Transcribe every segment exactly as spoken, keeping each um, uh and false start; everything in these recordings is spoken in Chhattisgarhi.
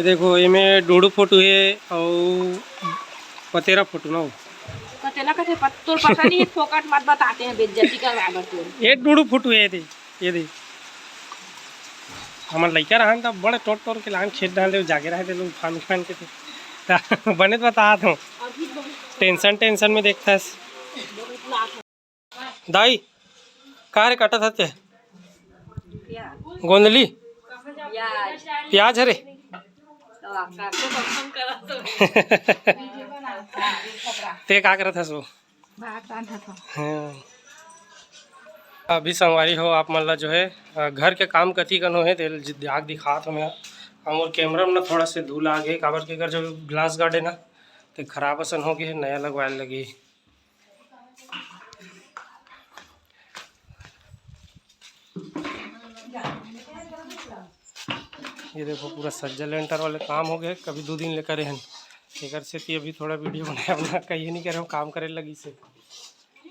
देखो, एमे डोड़ू फोटो हे अउ पतेरा फोटो ना हो। पतेला कथे पत-, तोर पता नहीं है, फोकट मत बताते हैं, बेइज्जती करवा बर तोर। ये डोड़ू फोटो हे, ये दे, ये दे। हमर लइका रहन त बड़े टोर टोर के लान खेत डाल दे, जागे रहे थे लोग फान फान के थे। त बने तो बतात हूँ। अभी बहुत टेंशन, टेंशन में देखथस। बहुत लाख दाई, का रे काटत हस ते? प्याज। गोंदली? प्याज। प्याज हरे? तो आपका तो कम करा तो। ते का करत हस वो? भात रांधत हव। हाँ। अभी संगवारी हो, आप मन ला जो है, अ, घर के काम कति कन होहे, ते ल-, आग दिखात हव मैं। अउ मोर कैमरा में ना थोड़ा से धूल आ गे, काबर के एकर जो ग्लास गार्ड है ना, ते खराब असन हो गे, नया लगवाए लगी। ये देखो, पूरा सज्जा लेंटर वाले काम हो गए, कभी दो दिन ले करे हन, एकर सेती अभी थोड़ा वीडियो बनाया बना कहीं नहीं करे, काम करे लगी से।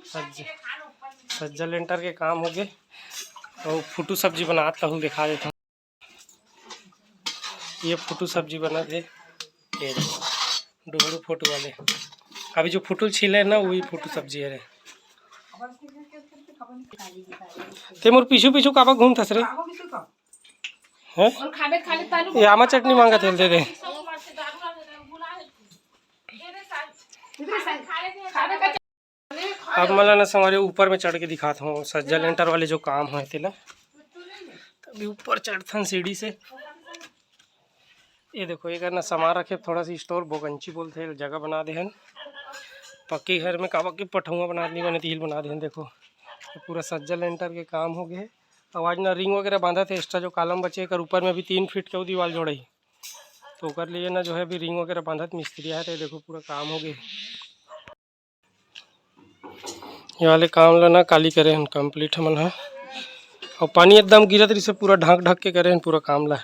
सज्जा, सज्जा लेंटर के काम हो गए, और फुटू सब्जी बनात कहूँ दिखा देता हूँ। ये फुटू सब्जी बनत हे, ये देखो, डोहड़ू फोटू वाले। अभी जो फुटू छीले हे ना, वही फुटू सब्जी हे रे। ते मोर पीछू पीछू काबर घूमथस रे? हैं? ये आमा चटनी मांगत हे, दे दे। अब मोला ना संगवारी ऊपर में चढ़ के दिखात हूँ, सज्जा लेंटर वाले जो काम है तेला। तभी ऊपर चढ़थन सीढ़ी से। ये देखो, एक ना सामान रखे, थोड़ा सा स्टोर बोगंची बोलते हैं, जगह बना दे हन। पक्की घर में काबा के पठौआ बना दी, बने तिल बना दे हन। देखो, ये पूरा सज्जा लेंटर के काम हो गए। अब आज ना रिंग वगैरह बांधा थे, एक्स्ट्रा जो कॉलम बचे, एकर ऊपर में भी तीन फीट के वो दीवार जोड़े ही, तो ओकर लिए ना जो है अभी रिंग वगैरह बांधत मिस्त्री आए, तो ये देखो पूरा काम हो गए। ये वाले काम ला ना काली करे हन कंप्लीट हमन ह। अउ पानी एकदम गिरत रहिसे, पूरा ढक ढक के करे हन पूरा काम ला।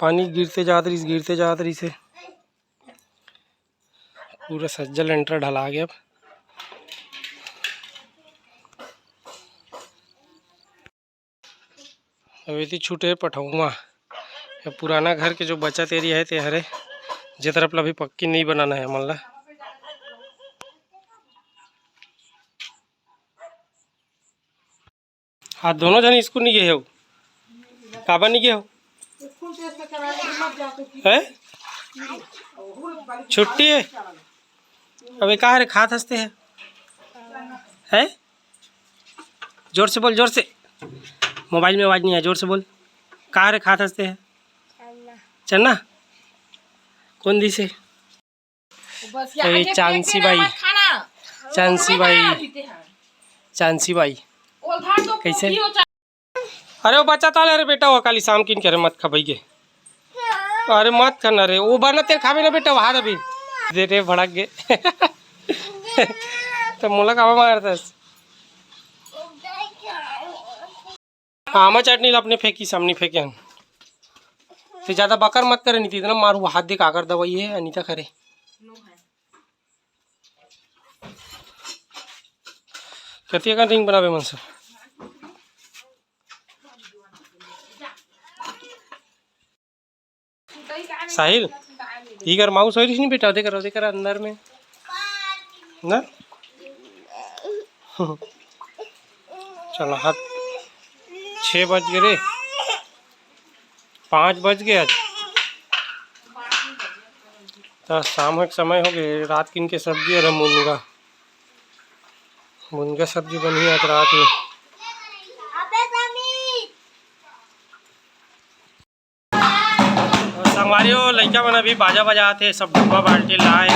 पानी गिरते जात रहिस, गिरते जात रहिसे। पूरा सज्जा लेंटर ढला गया अब। अब एती छूटे हे पठौआ। ये पुराना घर के जो बचत एरिया है ते हरे, जे तरफ ला भी पक्की नहीं बनाना है हमन ला। आज दोनों जन स्कूल नहीं गए हो, काबर नहीं गए हो? हैं? छुट्टी है। अबे का रे खात हंसते हैं? हैं? जोर से बोल, जोर से। मोबाइल में आवाज नहीं आय, जोर से बोल। का रे खात हंसते हैं? चना। कौन दिसे? बस ये ए, आगे चांसी पेट में बाई। मत खाना। चांसी बाई। चांसी बाई। कैसे? अरे वो बच्चा ताले रे बेटा, वो काली शाम किन करे मत खबई गे। अरे मत खाना रे, वो बना तेरे खाबे ना बेटा, वहां दबी दे रे भड़क गे। तो मोला काबा मारतस? आमा चटनी ला अपने फेंकी, सामने फेंके हन। ते ज्यादा बकर मत करे, नहीं तो इतना मारू हाथ दे, काकर दवाई है अनिता करे। कतिया का रिंग बनाबे मन से। साहिल, इकर माउस होय रहिस नहीं बेटा, देख रहा, देख रहा अंदर में ना। चलो, हाथ छः बज गए रे, पाँच बज गए आज। तो शाम के समय हो गए, रात किन के सब्जी और मुनगा, मुनगा सब्जी बनी आज रात में। अउ संगवारी हो, लइका मन अभी बाजा बजात हे, सब डब्बा बाल्टी लाए,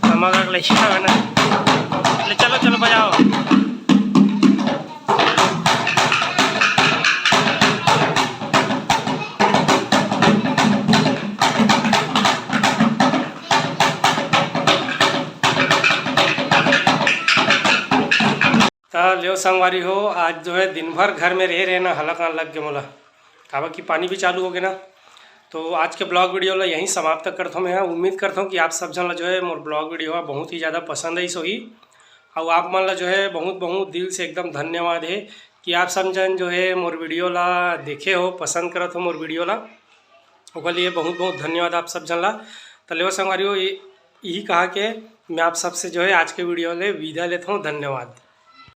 हमर घर लइका मन। ले चलो, चलो बजाओ। त लेव संगवारी हो, आज जो है दिन भर घर में रहे रहे ना, हलक आन लग गे मोला, काबर कि पानी भी चालू हो गए ना। तो आज के ब्लॉग वीडियो ला यहीं समाप्त करथों मैं। हाँ, उम्मीद करथों कि आप सब झन ला जो है मोर ब्लॉग वीडियो हा बहुत ही ज़्यादा पसंद आइस होही। अउ आप मन ला जो है बहुत बहुत दिल से एकदम धन्यवाद है कि आप सब झन जो है मोर वीडियो ला देखे हो, पसंद करत हो मोर वीडियो ला। ओकर लिए बहुत बहुत धन्यवाद आप सब झन ला। त लेवा संगवारी हो, यही कहा के मैं आप सबसे जो है आज के वीडियो ले विदा लेता हूँ। धन्यवाद।